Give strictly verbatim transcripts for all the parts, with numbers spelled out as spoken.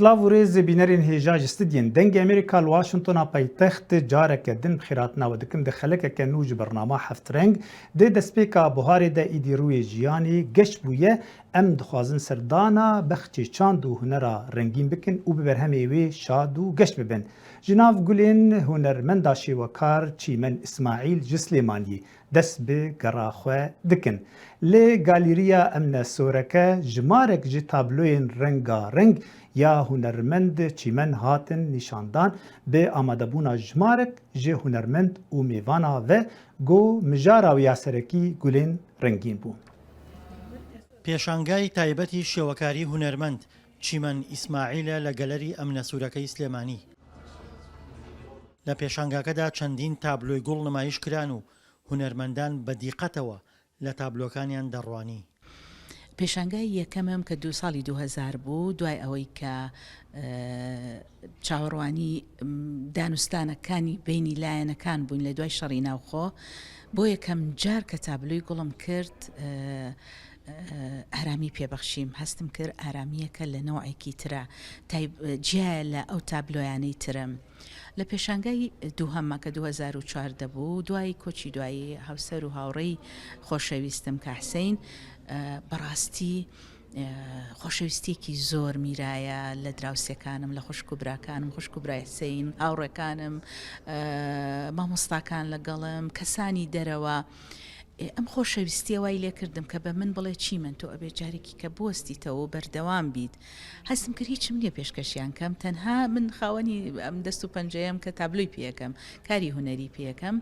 Silav û rêz bînerên hêja ji stûdyên Dengê Amerîka li Washingtona paytext, careke din bi xêrhatina we dikim di xelekeke nû ji bernama Heft Reng. Di destpêka buharê de îdî rûyê jiyanê geş bûye. Em dixwazin serdana bexçê çand û hunera rengîn bikin û bi berhemê wê şad û geş bibin. Ji nav gulên hunermenda şêwekar Çîmen Îsmaîl ji Silêmaniyê dest bi gera xwe dikin. Li Galeriya Emne Soreke jimarek ji tabloyên rengareng ya hunermend Çîmen hatin nîşandan, bi amadebûna jimarek ji hunermend û mêvana ve ku mijara wê ya serekî gulên rengîn bû. پێشانگای تایبەتی شێوەکاری هونەرمەند چیمەن ئیسماعیلە لە گەلەری ئەمنە سوورەکەی سلێمانی. لە پێشانگاکەدا چەندین تابلۆی گوڵ نمایش کران و هونەرمەندان بە دیقەتەوە لە تابلۆکانیان دەڕوانی. پێشانگای یەکەمم کە دوو ساڵی دوو هەزار بوو، دوای ئەوەی کە، ئە، چاوەڕوانی، م، دانوستانەکانی بینی لایەنەکان بووین لە دوای شەڕی ناوخۆ، بۆ یەکەم جار کە تابلۆی گوڵم کرد، ئە، ئە، ئارامی پێبەخشیم. هەستم کرد ئارامیەکە لە نەوعێکی ترە، تایب-، جیایە لە ئەو تابلۆیانەی ترم. لە پێشانگای دووهەممە کە دوو هەزار و چواردە بوو، دوای کۆچی دوایی هاوسەر و هاوڕێی خۆشەویستم کە حسین، ئە، بەڕاستی، ئە، خۆشەویستیەکی زۆر میرایە لە دراوسێکانم، لە خوشک و براکانم، خوشک و برای حسین، هاوڕێکانم، ئە، مامۆستاکان لەگەڵم، کەسانی دەرەوە. ئێ، ئەم خۆشەویستیە وای لێ کردم کە بە من بڵێ، چیمەن، تۆ ئەبێ جارێکی کە بوەستیتەوە و بەردەوام بیت. هەستم کرد هیچم نییە پێشکەشیان کەم، تەنها من خاوەنی ئەم دەست و پەنجەیەم کە تابلۆی پێەکەم، کاری هونەری پێەکەم.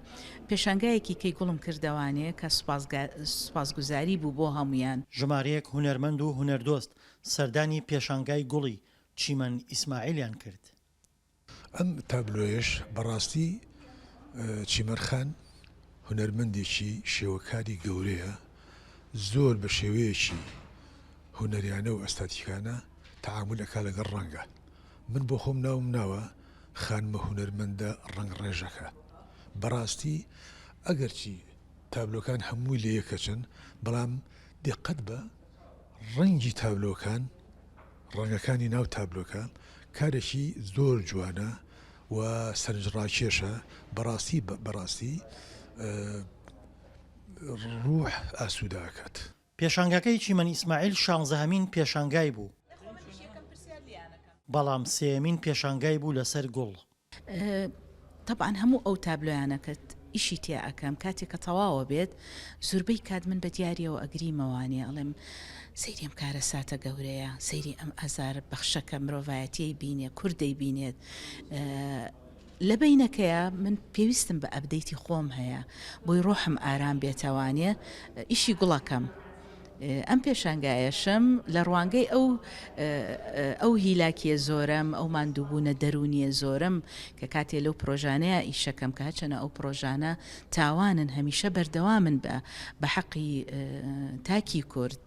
پێشانگایەکی کەی گوڵم کردەوانێ کە سوپاسگا-، سوپاسگوزاری بوو بۆ هەمویان. ژمارەیەک هونەرمەند و هونەردۆست سەردانی پێشانگای گوڵی چیمەن ئیسماعیلیان کرد. ئەم تابلۆیەش بەڕاستی، ئە، چیمەرخان هونەرمەندێکی شێوەکاری گەورەیە، زۆر بە شێوەیەکی هونەریانە و ئەستاتیکانە تەعامول ئەکا لەگەڵ ڕەنگە. من بۆ خۆم ناوم ناوە خانمە هونەرمەندە ڕەنگڕێژەکە. بەڕاستی ئەگەرچی تابلۆکان هەمووی لە یەکەچن، بەڵام دقت بە ڕەنگی تابلۆکان، ڕەنگەکانی ناو تابلۆکە کارێکی زۆر جوانە و سەرنجڕاکێشە. بەڕاستی، بە-، بەڕاستی، ئە، ڕوح ئاسوودە ئەکات. پێشانگاکەی چیمەن ئیسماعیل شانزەهەمین پێشانگای بوو، بەڵام سێیەمین پێشانگای بوو لەسەر گوڵ. ئە، تەبعەن هەموو ئەو تابلۆیانە کە ئیشی تێ ئەکەم، کاتێک کە تەواوە بێت، زۆربەی کات من بە دیاریەوە ئەگریمەوانێ، ئەڵێم، سەیری ئەم کارەساتە گەورەیە، سەیری ئەم ئازار بەخشەکە مرۆڤایەتیەی بینێ، کور دەیبینێت. ئە، لە بینەکەیە من پێویستم بە ئەپدەیتی خۆم هەیە، بۆی ڕۆحم ئارام بێتەوانێ، ئیشی گوڵەکەم. ئەم پێشانگایەشم لە ڕوانگەی ئەو، ئەو هیلاکیە زۆرەم، ئەو ماندووبوونە دەروونیە زۆرم کە کاتێ لەو پرۆژانەیە ئیشەکەم کە هەچەنە ئەو پرۆژانە تاوانن، هەمیشە بەردەوامن بە، بە حەقی، تاکی کورد،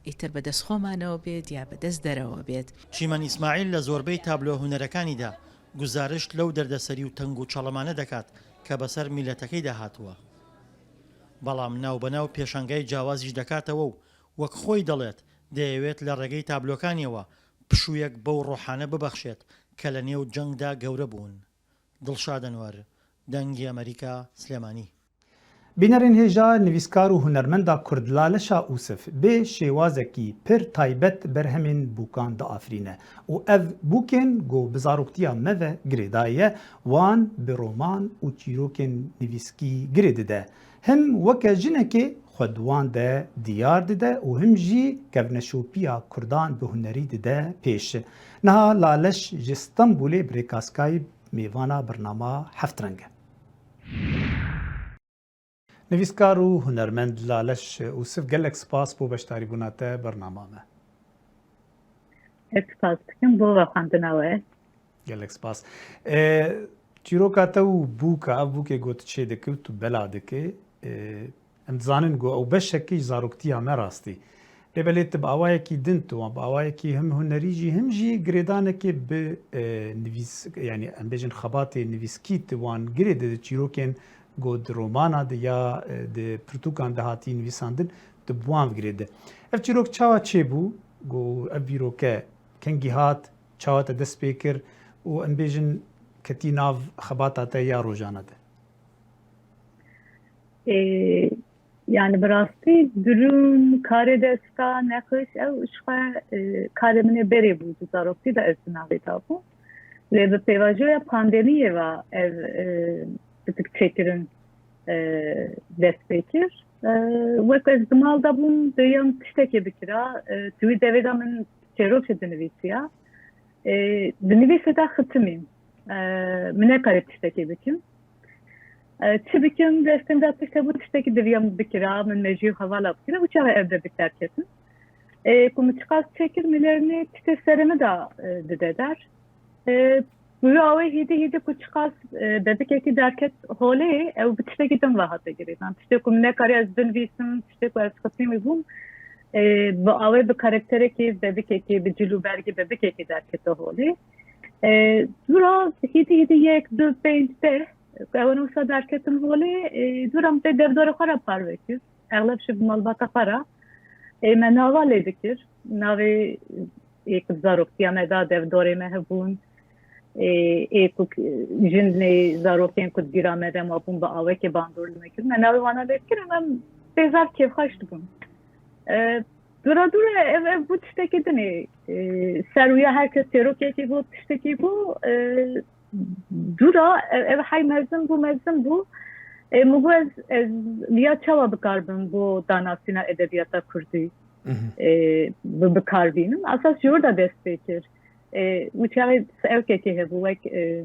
ئیتر بە دەست خۆمانەوە بێت یا بە دەست دەرەوە بێت. چیمەن ئیسماعیل لە زۆربەی تابلۆ هونەرەکانیدا گوزارشت لەو دەردەسەری و تەنگ و چەڵەمانە دەکات کە بەسەر میلەتەکەیدا هاتووە. بەڵام ناوبەناو پێشانگای جیاوازیش دەکاتەوە و وەک خۆی دەڵێت، دەیەوێت لە ڕێگەی تابلۆکانیەوە پشوویەک بەو ڕۆحانە ببەخشێت کە لە نێو جەنگدا گەورە بوون. دڵشاد ئەنوەر، دەنگی ئەمریکا، سلێمانی. Bînerên hêja, nivîskar û hunermenda Kurd Laleşa Ûsif bê şêwazekî pir taybet berhemên bûkan diafirîne û ev bûkên ku bi zaroktiya me ve girêdayî ye, wan bi roman û çîrokên nivîskî girê dide. Him weke jinekê xwe di wan de diyar dide û him jî kevneşopiya Kurdan bi hunerî dide pêş. Niha Laleş ji Stenbolê bi rêka Skype mêvana bernama Heft Reng e. Nivîskar û hunermend Laleş Ûsiv, gelek spas bo beşdarîbûna te bernama me. Ez spas dikim bo vexwendina we. Gelek spas. E, çîroka te û bûka, ev bûkê ku tu çê dikî û tu bela dikî, e, em dizanin ku ew beşekî ji zaroktiya me rastî. Lê belê tu bi awayekî din tu wan, bi awayekî him hunerî jî, him jî girêdanekê bi, e, nivîs-, yanî em bêjin xebatê nivîskî tu wan girê dide, çîrokên ku di romana de ya, e, di pirtûkan de hatî nivîsandin, tu bi wan girê dide. Ev çîrok çawa çêbû? Ku ev vîroke kengî hat, çawa te dest pê kir û em bêjin ketî nav xebata te ya rojane de? Ê, yani bi rastî durum, karê desta, nexş, ew ji xwe, e, karê min ê berê bû, di zaroktî de ez di navê de bûm. Lê bi pêvajoya pandemiyê ve ev, e, pitik çêkirin, e, dest pê kir. E, wek ez di mal de bûm, diyam tiştekê bikira, e, di wî devê de min çêrokê dinivîsiya. E, di nivîsê de xitimîm. E, min nekarî tiştekê bikim. E, çi bikim, destê min de tişt hebû, tiştekî diviyam bikira, min mejiyê hevala bikira û çawa ev bebik derketin. E, ku min çiqas çêkir, min lê nê tiştê serê min de, e, dide der. E, bi wî awê hîdî hîdî ku çiqas, e, bebikekî derket holê, ew bi tiştekî din ve hate girêdan. Tiştê ku min nekarî ez binivîsim, tiştê ku ez xitimî bûm, e, bi awê bi karakterekî bebikekî, bi cil û bergî bebikekî derkete holê. E, dûra hîdî hîdî yek, du, pênc, deh, ewan wisa derketin holê, e, dûra min tê devdorê xwe re parve kir. Exleb şi bi malbata xwe re. Ê me nava lê dikir. Navê ê ku zaroktiya me de devdorê me hebûn. Ê, ê ku jin lê zarokên ku di bîra me de mabûn bi awekê bandor li me kir. Me navê wana lê dikir, em pêzar kêfxweş dibûn. E, dûra dûra ev, ev bû tiştekî dinê. E, ser wîya her kes çêrokekî bû, tiştekî bû. E, dûra ev, ev hey mezin bû, mezin bû. E, min got ez, ez viya çawa bikarbim bo danasîna edebiyata kurdî, e, bi, bikar bînim. Esas ji wir de dest pê kir. E, û çaxê ewkekê hebû, wek, e,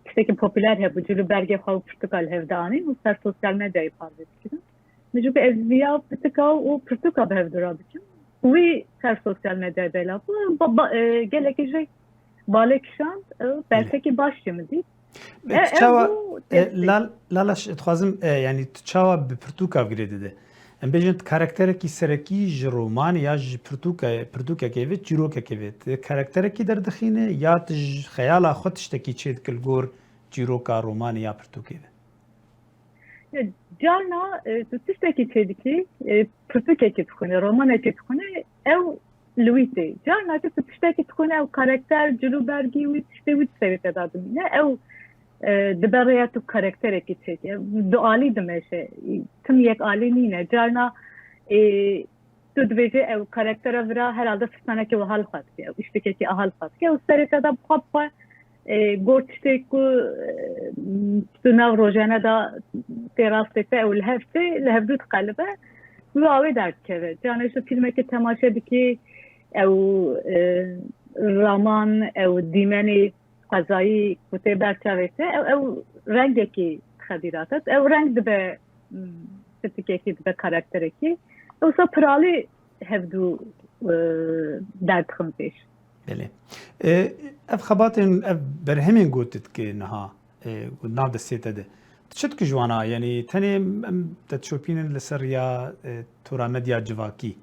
tiştekî popüler hebû, cil û bergê xwe û pirtûka li hev dianîn û ser sosyal medyayê parve dikirin. Min jî got ez viya pitika û pirtûka bi hev dûra bikim. Wî ser sosyal medyayê belav bû. Ba, ba, e, gelekî jî balê kişand, e, Belê. Bertekî baş jî min dît. E, E, tu ew çawa, bû e, destpêk. Lal-, Lalaş, dixwazim, e, yanî tu çawa bi pirtûka girê dide? Em bêjin tu karakterekî serekî ji romanê ya ji pirtûke-, pirtûkekê ve, çîrokekê ve, tu karakterekî derdixîne ya tu ji xeyala xwe tiştekî çêdike li gor çîroka romanê ya pirtûkê ve? Carna, e, tu tiştekî çêdikî, e, pirtûkekî dixwînî, romanekî dixwînî, ew li wî tê. Carna ki tu tiştekî dixwînî, ew karakter, cil û bergî wî, tiştê wî di serê te de dimîne. Ew, e, dibe rêya tu karakterekî çêkî. Ew dualî dimeşe. Tim yek alî nîne. Carna, e, tu dibêjî ew karaktera vira herhalde stranekî wiha li xwe dike, ew îşlikekî aha li xwe dike û serê te de bi xwe bi xwe, e, got tiştê ku, e, tu nav rojane de tê rastê te ew li hev tê, li hevdû diqelibe, wî awê derdikeve. Carna ji fîlmekê temaşe dikî, ew, e, raman, ew dîmenê xwezayî ku tê ber çavê te, ew, ew rengekî dixe bîra te. Ew reng dibe, mm, pitikekî, dibe karakterekî. Wisa piralî hevdû, e, derdixin pêş. Belê. E, ev xebatên, ev berhemên ku tu dikî niha, e, ku nav destê te de, tu çi dikî ji wana? Yanî tenê em te dişopînin li ser riya, e, tora medya civakî.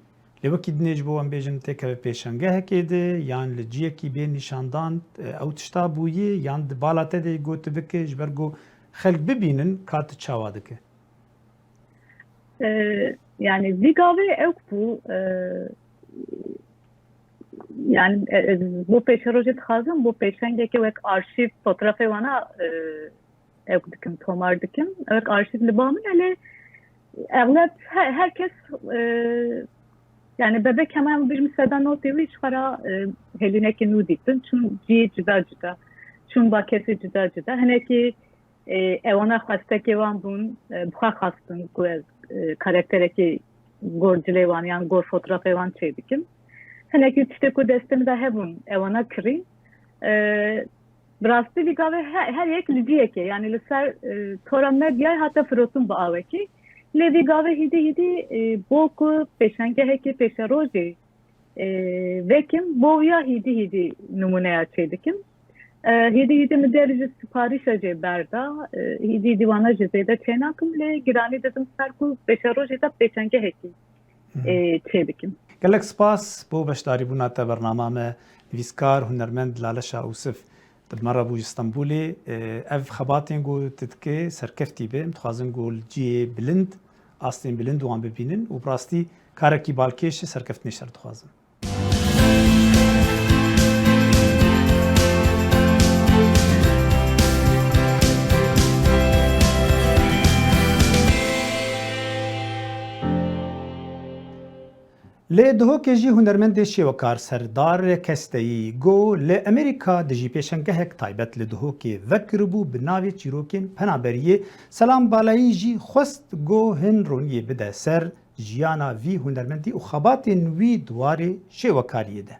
Lê wekî dinê ji bo em bêjin têkeve pêşengehekê de yan li ciyekî bê nîşandan, e, ew tişta bûyî yan di bala te de got tu bike ji ber ku xelk bibînin ka tu çawa dike? E, yani vî gavê ew bû, e, yani, e, e, bo pêşerojê dixwazim, bo pêşengekê wek arşîv, fotoğrafê wana, e, ew dikim, tomar dikim. Wek arşîv li ba min e, lê exleb he-, her kes, e, yani bebek hemen bir seda notê wî ji xwe re, e, hêlînekê nû dîtin. Çûn cihê cida cida. Çûn ba kesê cida cida. Hinekî, e, ewana xwestekê wan bûn, e, bi xwe xwestin ku ez e, karakterekî gor cilê wan yan gor fotoğrafê wan çê dikim. Hinekî tiştê ku destê min de hebûn, ewana kirî. E, bi rastî vî gavê he-, her yek li ciyekê, yanî li ser, e, tora medyayê hate firotin bi awekî. Lê vî gavê hîdî hîdî, e, bo ku pêşengehekî pêşerojê, e, vekim, bo wiya hîdî hîdî nimûneya çê dikim. E, hîdî hîdî min der ji siparîşa jê berda. E, hîdî hîdî wana jî zêde çê nakim, lê giranî didim ser ku pêşerojê de pêşengehekî, e, çê bikim. Gelek spas bo beşdarîbûna te bernama me, nivîskar, hunermend Laleşa Ûsif. Di me re bû ji Stenbolê. E, ev xebatên ku tu dikê serkeftî be. Em dixwazin ku li cihê bilind, astên bilind wan bibînin û bi rastî karekî balkêş e, serkeftinê ji te re dixwazim. Lê Duhokê jî hunermendê şêwekar Serdar Kesteyî got, li Amerîka dijî pêşengehek taybet li Duhokê vekiribû bi navê Çîrokên Penaberiyê. Selam Balayî jî xwest got hin roniyê bide ser jiyana vî hunermendî û xebatên wî di warê şêwekariyê de.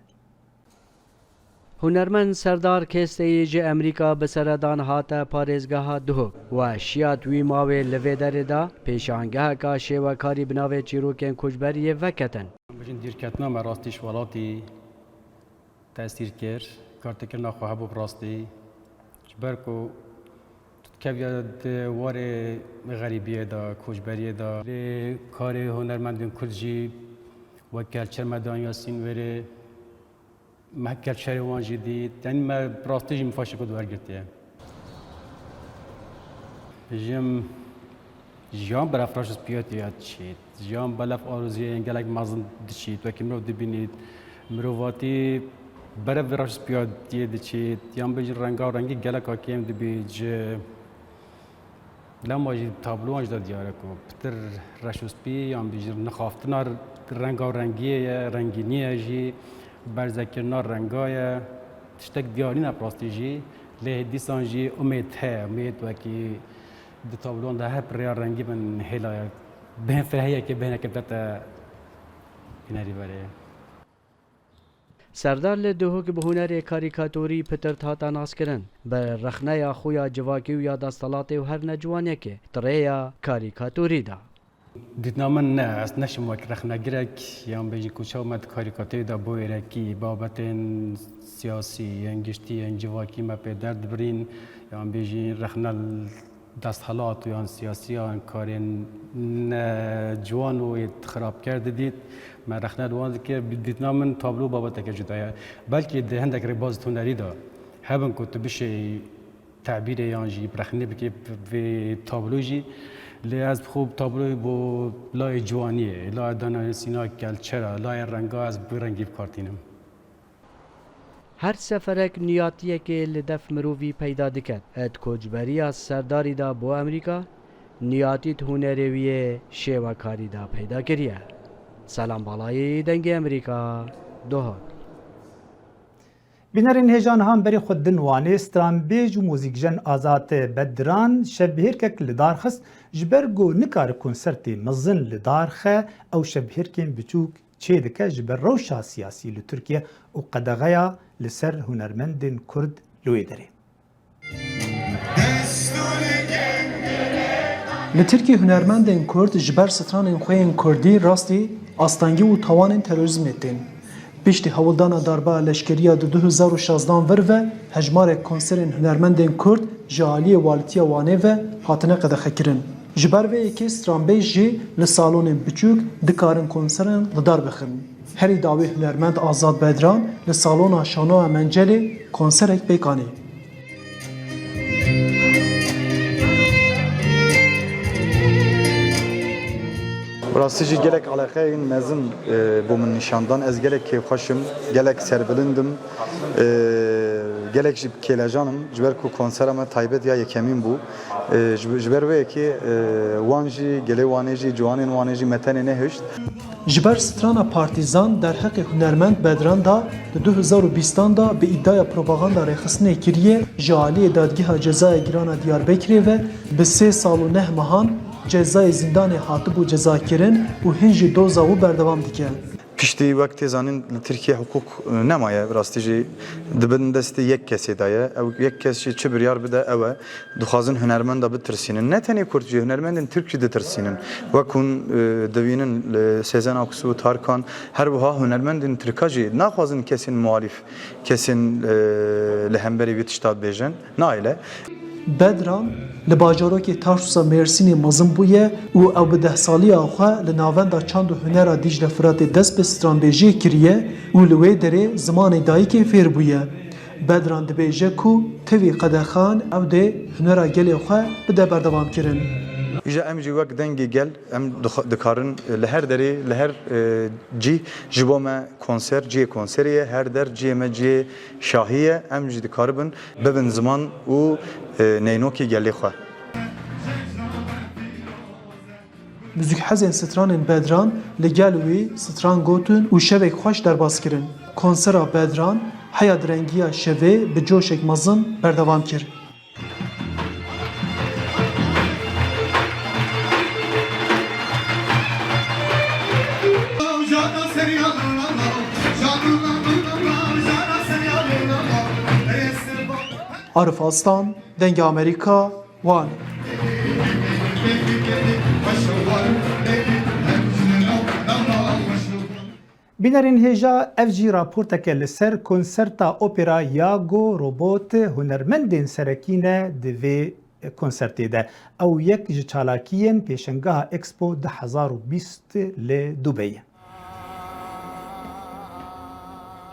Hunermend Serdar Kêsteyî ji Amerîka bi seredan hate parêzgeha Duhok. We şiyat wî mawê li vê derê de pêşangeheka şêwekarî bi navê Çîrokên Koçberiyê veketin. Bijin dîrketina me rastî ji welatî tesîr kir, kartekirina xwe hebû bi rastî. Ji ber ku tu dikevî di warê xerîbiyê de, koçberiyê de. Lê karê hunermendên Kurd jî wek Kelçer Medan Yasîn wêrê me kelçerê wan jî dît. Yanî me bi rastî jî min faşê ku di wer girtiye. Jim Jiyan belef reş û spiyatî ya diçît. Jiyan belef aroziyên gelek mezin diçît. Wekî mirov dibînît, mirovatî berev vê reş û spiyatiyê diçît. Yan bêjin renga û rengî geleka kêm dibît ji lema jî tabloyan jî de diyar e ku pitir reş û spî yan bêjin nixaftina renga û rengiyê ye, rengîniyê ye jî berzekirina renga ye. Tiştek diyar nîne bi rastî jî. Lê dîsan jî umêd heye, umêd wekî Di tabloyan de her pirêya rengî bin hêla ye. Bihên firehiyekê, bihêneke bidete bînerî berê. Serdar li Duhok bi hunerê karîkatorî pitir hate naskirin. Bi rexneya xwe ya civakî û ya desthilatê û her ne ciwanekê di rêya karîkatorî de. Dîtina min ne, ez neşim wek rexnegirek, yan bêjin ku çawa me di karîkatorî de boyerek kî babetên siyasî, yên giştî, yên civakî me pê derdibirîn, yan bêjin rexne desthilat û yan siyasiyan karên ne ciwan û yê xirabker didît. Me rexne li wan dikir, bi dîtina min tablo babeteke cuda ye. Belkî di hindek rêbaz hunerî de hebin ku tu bişêy tebîrê yan jî bi rexnê bikê vê tablo jî. Lê ez bi xwe tabloyê bo layê ciwaniyê, layê danasîna kelçera, layê renga ez bi rengî bi kar tînim. Her seferek niyatiyekê li def mirovî peyda diket. Di koçberiya Serdarî de bo Amerîka, niyatî di hunerê wî yê şêwekarî de peyda kiriye. Selam Balayî, Dengê Amerîka, Duhok. Bînerên hêja niha em berê xwe din Wanê, stranbêj û muzîkjen Azad Bedran şevbihêrkek li dar xist, ji ber ku nikare konsertê mezin li dar xe, ew şevbihêrkên biçûk çêdike ji ber rewşa siyasî li Tirkiye û qedexeya li ser hunermendên Kurd li wê derê. Li Tirkiyê hunermendên Kurd ji ber stranên xwe yên Kurdî rastî astengî û tawanên terorîzmê tên. Piştî hewldana darbeya leşkerî ya di du hezar û şazdan vir ve hejmarek konserên hunermendên Kurd ji aliyê Walîtiya Wanê ve hatine qedexekirin. Ji ber vê yekê stranbêj jî li salonên biçûk dikarin konseran li dar bixin. Herî dawî hunermend Azad Bedran li salona Şanoya Mencelê konserek pêk anî. Rastî jî gelek eleqeyên mezin, e, bo min nîşan dan. Ez gelek kêfxweş im, gelek serbilind im, e, gelek jî kêlecan im. Ji ber ku konsera me taybet ya yekemîn bû. E, ji, ji ber wê yekê, e, wan jî, gelê Wanê jî, ciwanên Wanê jî me tenê nehişt. Ji ber strana Partîzan derheqê hunermend Bedran da di du hezar û bîstan da bi îdiaya propaganda rêxistinê kiriye, ji aliyê Dadgeha Cezaya Giran a Diyarbekirê ve bi sê sal û neh mehan Cezayê zîndanê hatibû cezakirin û hin jî doza wî berdewam dike. Piştî wek tê zanîn li Tirkiyê hiqûq, e, nemaye, bi rastî jî di bin destê yek kesê de ye. Ew yek kes jî çi biryar bide ew e. Dixwazin hunermenda bitirsînin. Ne tenê Kurd jî, hunermendên Tirk jî ditirsînin. Wek hûn, e, dibînin li Sezen Aksu, Tarkan, her wiha hunermendên Tirka jî naxwazin kesên muhalîf, kesên, e, li hemberî vî tişta bêjin. Nayle. Bedran li bajarokê Tarsusa Mêrsînê mezin bûye û ew bi dehsaliya xwe li Navenda Çand û Hunera Dîcle Firatê dest bi stranbêjiyê kiriye û li wê derê zimanê dayikê fêr bûye. Bedran dibêje ku tevî qedexan ew dê hunera gelê xwe bide berdewamkirin. Îja em jî wek dengê gel, em dix-, dikarin li her derê, li her, e, cî ji bo me konser, cihê konserê ye, her der cihê me cihê şahî ye, em jî dikaribin bibin ziman û, e, neynokê gelê xwe. Muzîkhezên stranên Bedran li gel wî stran gotin û şevek xweş derbas kirin. Konsera Bedran heya direngiya şevê bi coşek mezin berdewam kir. Arif Aslan, Dengê Amerîka, Wan. Bînerên hêja, ev jî raporteke li ser konserta opera Yago Robot hunermendên serekî ne di vê konsertê de. Ew yek ji çalakiyên pêşengeha Expo du hezar û bîst li Dubeyê.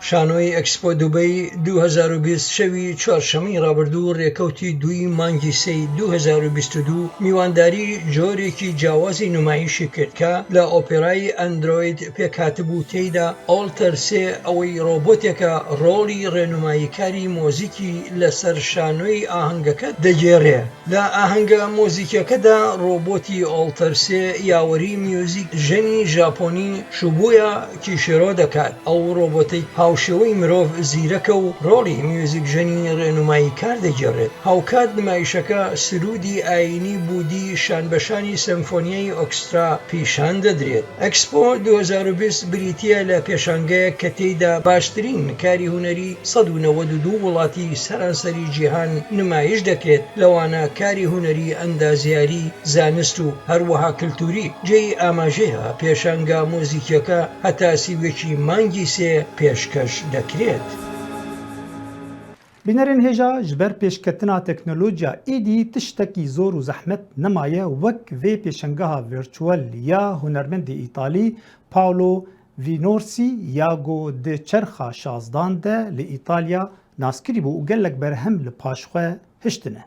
Şanoyê Expo Dubey du hezar û bîst şevî çarşemî rabirdû rêkewtî duyî mangî sêy du hezar û bîst û du, mîwandari corekî cawazî numayişî kir ke li operayê Android pêk hatibû, teyda Alter sê, ewî roboteke rolî rênumayîkarî muzîkî li ser şanoyê ahengeke digêre. Li ahenga muzîkeke de robotî Alter sê ya werî muzîk jenî Japonî Shibuya Kishiro diket. Ew robotê hawşêweyî mirov zîrek e û rolî muzîk jenî rênumayîkar digêre. Hawkat numayişeke sirûdî ayînî Bûdî şanbeşanî senfoniyeyê orkestra pîşan didrêt. Expo du hezar û bîst birîtiye li pêşangeyek ke teyda baştirîn karî hunerî sed û newed û du welatî seranserî cîhan numayîş dikêt, lewana karî hunerî, endaziyarî, zanist û her wiha kulturî. Cihê amajeya pêşanga muzîkiyeke heta sî û yekî mangî sê pêşkeş dikrêt. Bînerên hêja, ji ber pêşketina teknolojiya êdî tiştekî zor û zehmet nemaye wek vê pêşengeha virtual ya hunermendê Îtalî Paolo Vinorsi ya ku di çerxa şazdan de li Îtalya naskirî bû û gelek berhem li paş xwe hiştine.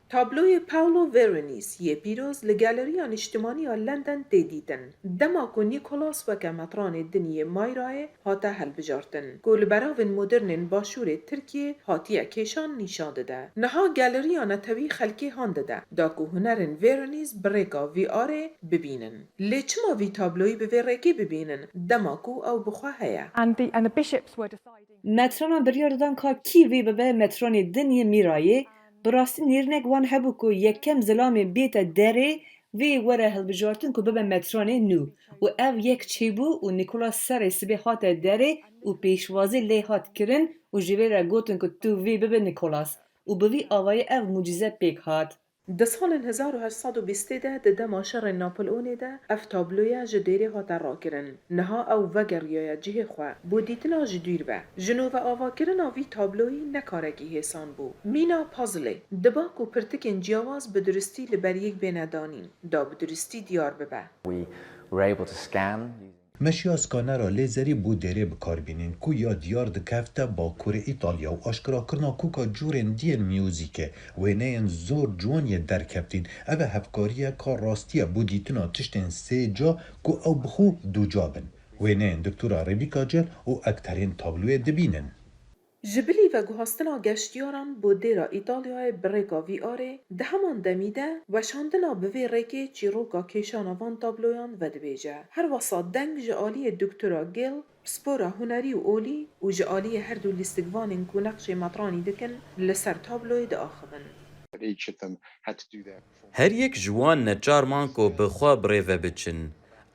Tabloyê Paolo Veronese yê pîroz li Galeriya Niştimanî ya London tê dîtin. Dema ku Nicholas weke metranê din yê Mayrayê hate hilbijartin, ku li beravên modernên başûrê Tirkiyê hatiye kêşan nîşan dide. Niha Galeriya Netewî xelkê han dide da ku hunerên Veronese bi rêka V R'ê bibînin. Lê çima vî tabloyî bi vê rêkê bibînin, dema ku ew bi xwe heye? And the, and the bishops were deciding. Metranan biryar didan ka kî vê bibe metranê din yê Mîrayê. Bi rastî nêrînek wan hebû ku yekem zilamê bête derê, vê were hilbijartin ku bibe metranê nû. Û ev yek çêbû û Nîkolas serê sibê hate derê û pêşwazî lê hat kirin û ji vê re gotin ku tu vê bibe Nîkolas. Û bi vî avayî ev mucîze pêk hat. Di salên hezar û heşt sed û bîstê de di dema şerê Napoleonê de ev tabloya ji dêrê hate rakirin. Niha ew vegeriyaye cihê xwe, bo dîtina ji dûr ve. Ji nû ve avakirina vî tabloyî ne karekî hêsan bû. Mîna puzzlê diba ku pirtikên ciyawaz bi duristî li ber yek bêne danîn, da bi duristî diyar bibe. We were able to scan using Me şiya skanera lêzerî bo dêrê bi kar bînîn ku ya diyar dikefte Bakurê Îtalya û aşkirakirina koka cûrên diyên muzîkê, wêneyên zor ciwan yê derkeftin. Ev e hevkariyeka rastî ye bo dîtina tiştên sê ca ku ew bi xwe duca bin. Wêneyên Doktora Rebecca Gale û ekterên tabloyê dibînin. Ji bilî veguhastina geştyaran bo dêra Îtalyayê bi rêka V R'ê, di heman demî de weşandina bi vê rêkê çîroka kêşana van tabloyan vedibêje. Her wesa deng ji aliyê Doktora Gale, pispora hunerî û olî û ji aliyê her du lîstikvanên ku neqşê metranî dikin, li ser tabloyê diaxivin. Her yek ji wan neçar man ku bi xwe bi rê ve biçin.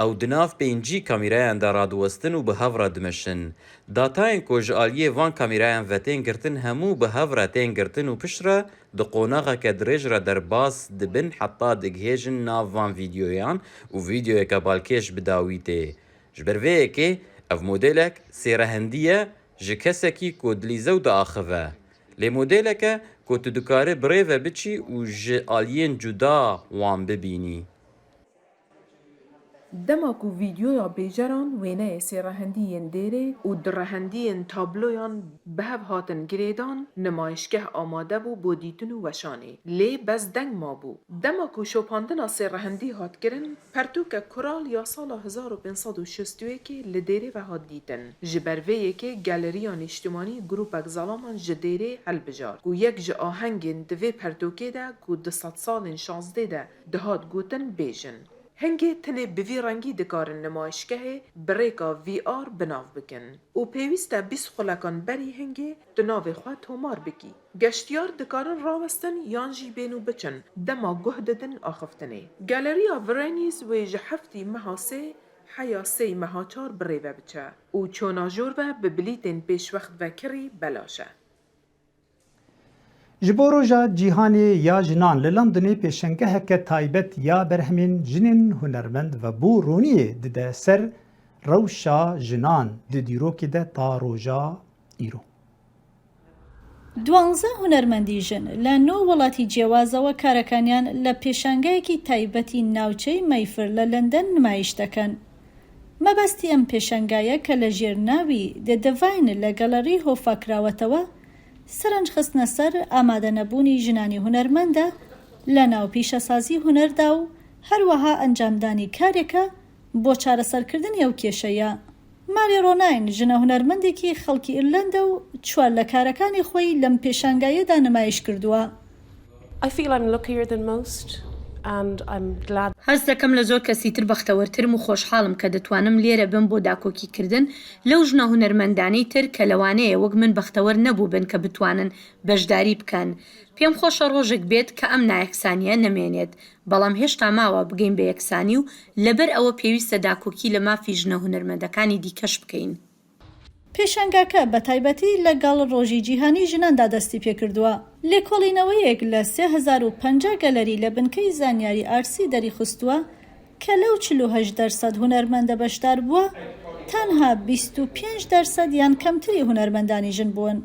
Ew di nav pêncî kamîrayan de radiwestin û bi hev re dimeşin. Datayên ku ji aliyê van kamîrayan ve tên girtin hemû bi hev re tên girtin û piştre di qonaxeke dirêj re derbas dibin heta digihêjin nav van vîdyoyan û vîdyoyeke balkêş bi dawî tê. Ji ber vê yekê ev modelek sêrehendî ye ji kesekî ku dilîze û diaxive. Lê modeleke ku tu dikarî bi rê ve biçî û ji aliyên cuda wan bibînî. Dema ku vîdyoya bêjeran wêneyê sêrehendî yên dêrê û direhendî yên tabloyan bi hev hatin girêdan, nimayişgeh amade bû bo dîtin û weşanê. Lê bes deng mabû. Dema ku şopandina sêrehendî hat kirin, pertûkek kural ya sala hezar û pênc sed û şêst û yekê li dêrê ve hat dîtin. Ji ber vê yekê Galeriya Nîştimanî grûpek zalaman ji dêrê helbijar ku yek ji ahengên di vê pertûkê de ku di sedsalên şazdê de dihat gotin bêjin. Hingê tenê bi vî rengî dikarin nimayişgehê bi rêka V R bi nav bikin û pêwîst e bîst xulekan berî hingê tu navê xwe tomar bikî. Geştiyar dikarin rawestin yan jî bên û biçin dema guh didin axiftinê. Galeriya Verenîz wê ji heftî meha sê heya sêy meha çar bi rê ve biçe û çona jor ve bi bilîtên pêşwext vekirî belaş e. Ji bo Roja Cîhanê ya Jinan li Londonê pêşengeheke taybet ya berhemên jinên hunermend ve bo roniyê dide ser rewşa jinan di dîrokê de ta roja îro. دوانزە هونەرمەندی ژن لە نۆ وڵاتی جیاوازەوە کارەکانیان لە پێشانگایەکی تایبەتی ناوچەی مەیفر لە لەندەن نمایش دەکەن. مەبەستی ئەم پێشانگایە کە لە ژێر ناوی The Divine لە گەڵەری هۆفا کراوەتەوە، سەرنج خستنە سەر ئامادە نەبوونی ژنانی هونەرمەندە لە ناو پیشەسازی هونەردا و هەروەها ئەنجامدانی کارێکە بۆ چارەسەرکردنی ئەو کێشەیە. ماری ڕۆناین، ژنە هونەرمەندێکی خەڵکی ئیرلەندە و چوار لە کارەکانی خۆی لەم پێشانگایەدا نمایش کردووە. I feel I'm luckier than most and I'm glad. هەست دەکەم لە زۆر کەسی تر بەختەوەرترم و خۆشحاڵم کە دەتوانم لێرە بم بۆ داکۆکیکردن لەو ژنە هونەرمەندانەی تر کە لەوانەیە وەک من بەختەوەر نەبووبن کە بتوانن بەشداری بکەن. پێم خۆشە ڕۆژێک بێت کە ئەم نایەکسانییە نەمێنێت، بەڵام هێشتا ماوە بگەین بە یەکسانی و لەبەر ئەوە پێویستە داکۆکی لە مافی ژنە هونەرمەندەکانی دیکەش بکەین. پێشانگاکە بە تایبەتی لەگەڵ ڕۆژی جیهانی ژناندا دەستی پێکردووە. لێکۆڵینەوەیەک لە سێ هەزار و پەنجا گەلەری لە بنکەی زانیاری ئارسی دەریخستووە کە لەو چل و هەشت دەرسەد هونەرمەندە بەشدار بووە، تەنها بیست و پێنج دەرسەد یان کەمتری هونەرمەندانی ژن بوون.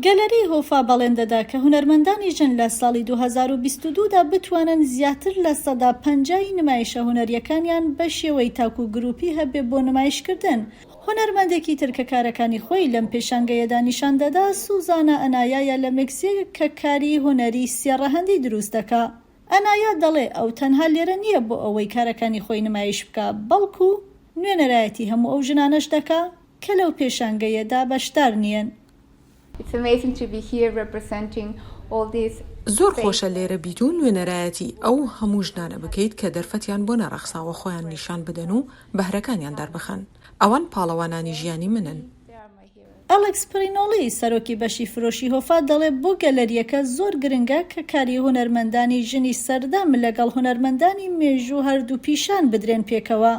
گەلەری هۆفا بەڵێن دەدا کە هونەرمەندانی ژن لە ساڵی دوو هەزار و بیست و دوو دا بتوانن زیاتر لە سەدا پەنجای نمایشە هونەریەکانیان بە شێوەی تاک و گروپی هەبێ بۆ نمایشکردن. هونەرمەندێکی تر کە کارەکانی خۆی لەم پێشانگەیەدا نیشان دەدا، سوزانا ئەنایایە لە مکسیک کە کاری هونەری سێ ڕەهەندی دروست دەکا. ئەنایا دەڵێ ئەو تەنها لێرە نییە بۆ ئەوەی کارەکانی خۆی نمایش بکا، بەڵکو نوێنەرایەتی هەموو ئەو ژنانەش دەکا کە لەو پێشانگەیەدا بەشدار نییەن. It's amazing to be here representing all these زۆر خۆشە لێرە بیت و نوێنەرایەتی ئەو هەموو ژنانە بکەیت کە دەرفەتیان بۆ نەڕەخساوە خۆیان نیشان بدەن و بەهرەکانیان دەربخەن. ئەوان پاڵەوانانی ژیانی منن. ئەلێکس پرینۆڵی، سەرۆکی بەشی فرۆشی هۆفا، دەڵێ بۆ گەلەریەکە زۆر گرنگە کە کاری هونەرمەندانی ژنی سەردەم لەگەڵ هونەرمەندانی مێژوو هەردوو پیشان بدرێن پێکەوە.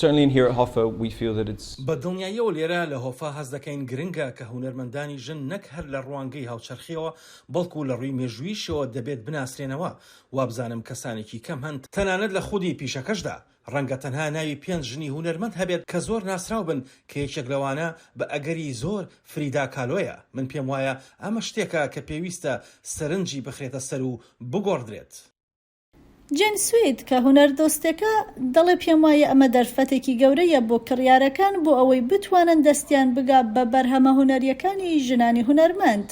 Certainly in here at Hoffa we feel that it's بە دڵنیاییەوە لێرە لە هۆفا هەست دەکەین گرنگە کە هونەرمەندانی ژن نەک هەر لە ڕوانگەی هاوچەرخیەوە، بەڵکو لە ڕووی مێژوویشەوە دەبێت بناسرێنەوە. وابزانم کەسانێکی کەم هەن تەنانەت لە خودی پیشەکەشدا. ڕەنگە تەنها ناوی پێنج ژنی هونەرمەند هەبێت کە زۆر ناسراو بن، کە یەکێک لەوانە بە ئەگەری زۆر فریدا کالۆیە. من پێم وایە ئەمە شتێکە کە پێویستە سەرنجی بخرێتە سەر و بگۆڕدرێت. جێن سوید کە هونەردۆستێکە، دەڵێ پێم وایە ئەمە دەرفەتێکی گەورەیە بۆ کڕیارەکان بۆ ئەوەی بتوانن دەستیان بگا بە بەرهەمە هونەریەکانی ژنانی هونەرمەند.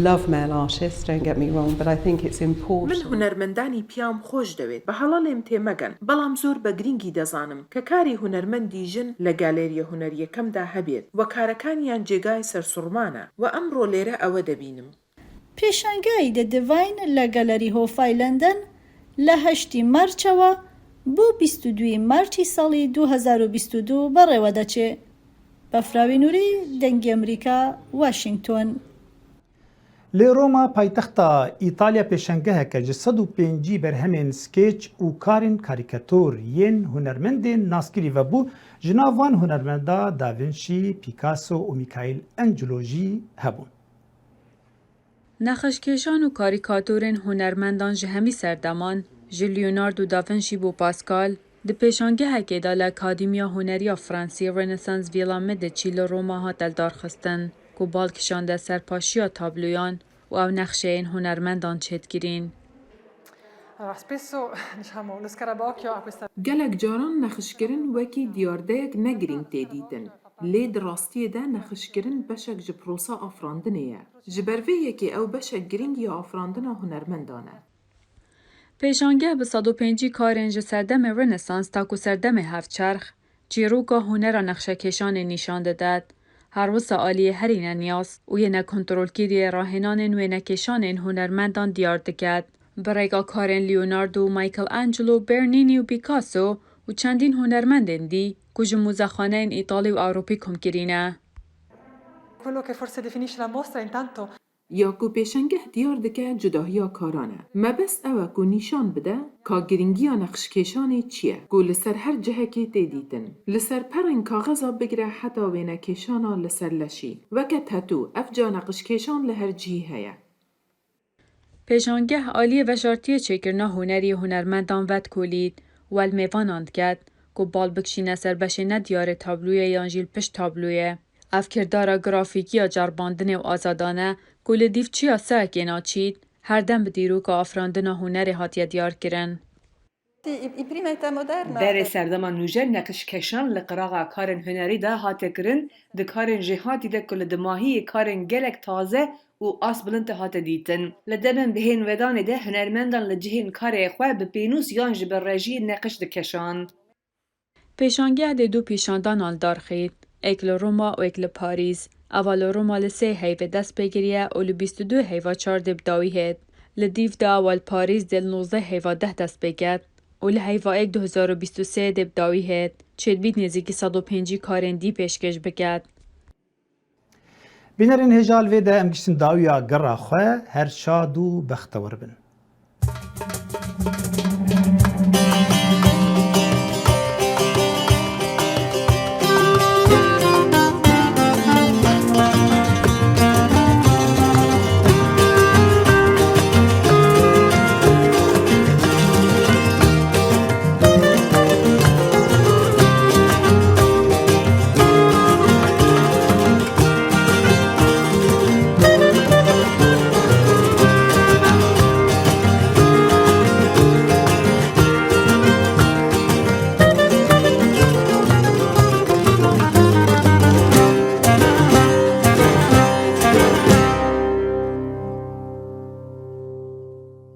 Love male artists, don't get me wrong, but I think it's important. من هونەرمەندانی پیام خۆش دەوێت، بە هەڵە لێم تێمەگەن، بەڵام زۆر بە گرنگی دەزانم کە کاری هونەرمەندی ژن لە گالێریە هونەریەکەمدا هەبێت و کارەکانیان جێگای سەرسوڕمانە و ئەمڕۆ لێرە ئەوە دەبینم. پێشانگای The Divine لە گەلەری هۆفای لەندەن لە هەشتی مارچەوە بۆ بیست و دووی مارچی ساڵی دوو هەزار و بیست و دوو بەڕێوە دەچێ. بەفراوی نوری، دەنگی ئەمریکا، واشنگتۆن. Li Roma, paytexta Îtalya, pêşengeheke ji sed û pêncî berhemên skêç û karên karîkator yên hunermendên naskirî vebû, ji nav wan hunermenda Da Vinci, Picasso û Michelangelo jî hebûn. Nexişkêşan û karîkatorên hunermendan ji hemî serdeman, ji Leonardo da Vinci bo Pascal, di pêşangehekê de li Akademiya Hunerî ya Fransî Renaissance Villa Medici li Roma hate lidarxistin, ku bal kişande ser paşiya tabloyan û ew nexşeyên hunermendan çêdikirîn. Allora, spesso, diciamo, lo scarabocchio ha questa Gelek caran nexişkirin wekî diyardeyek ne girîng tê dîtin. Lê di rastiyê de nexişkirin beşek ji prosa afirandinê ye. Ji ber vê yekê ew beşek girîng ya afirandina hunermendan e. Pêşangeh bi sed û pêncî karên ji serdemê Renaissance ta ku serdemê Hevçerx, çîroka hunera nexşekêşanê nîşan didet. Her wisa aliyê herî neniyaz û yê nekontrolkirî yê rahênanên wênekêşanên hunermendan diyar diket. Bi rêka karên Leonardo, Michelangelo, Bernini û Picasso û çendîn hunermendên dî ku ji muzexaneyên Îtalî û Ewropî kom kirîne. Quello che forse definisce la mostra intanto Ya ku pêşengeh diyar dike cudahiya karan e. Mebest ew e ku nîşan bide ka girîngiya neqişkêşanê çi ye ku li ser her cihekê tê dîtin. Li ser perên kaxeza bigire heta wênekêşana li ser leşî. Weke tetû, evca neqişkêşan li her cihî heye. Pêşangeh aliyê veşartiyê çêkirina hunerî hunermendan vedkolît û el mêvanan diket ku bal bikişîne ser beşê nediyarê tabloyê yan jî li pişt tabloyê. Ev kirdara grafîkî ya ceribandinê û azadane ku li dîv çiya seyekê naçît, her dem bi dîroka afirandina hunerê hatiye diyarkirin. I, i prima età moderna. Berê serdema nûjen neqişkeşan li qiraxa karên hunerî de hate kirin, di karên jêhatî de ku li dimahiyê karên gelek taze û astbilind hate dîtin. Li demên bihênvedanê de hunermendan li cihên karê xwe bi pênûs yan jî bi rejiyê neqiş dikeşand. Pêşangeh dê du pîşandanan li dar xît, êk li Roma û êk li Parîs. Eva li Roma li sê heyvê dest pê kiriye û li bîst û du heyva çar dê bi dawî hêt. Li dîv de ewa li Parîs dê li nozdeh heyva deh dest pê ket û li heyva êk du hezar û bîst û sê dê bi dawî hêt. Çêdibît nêzîkî sed û pêncî karên dî pêşkêş biket. Bînerên hêja, li vê de em giştin dawiya gera xwe, her şad û bextewar bin.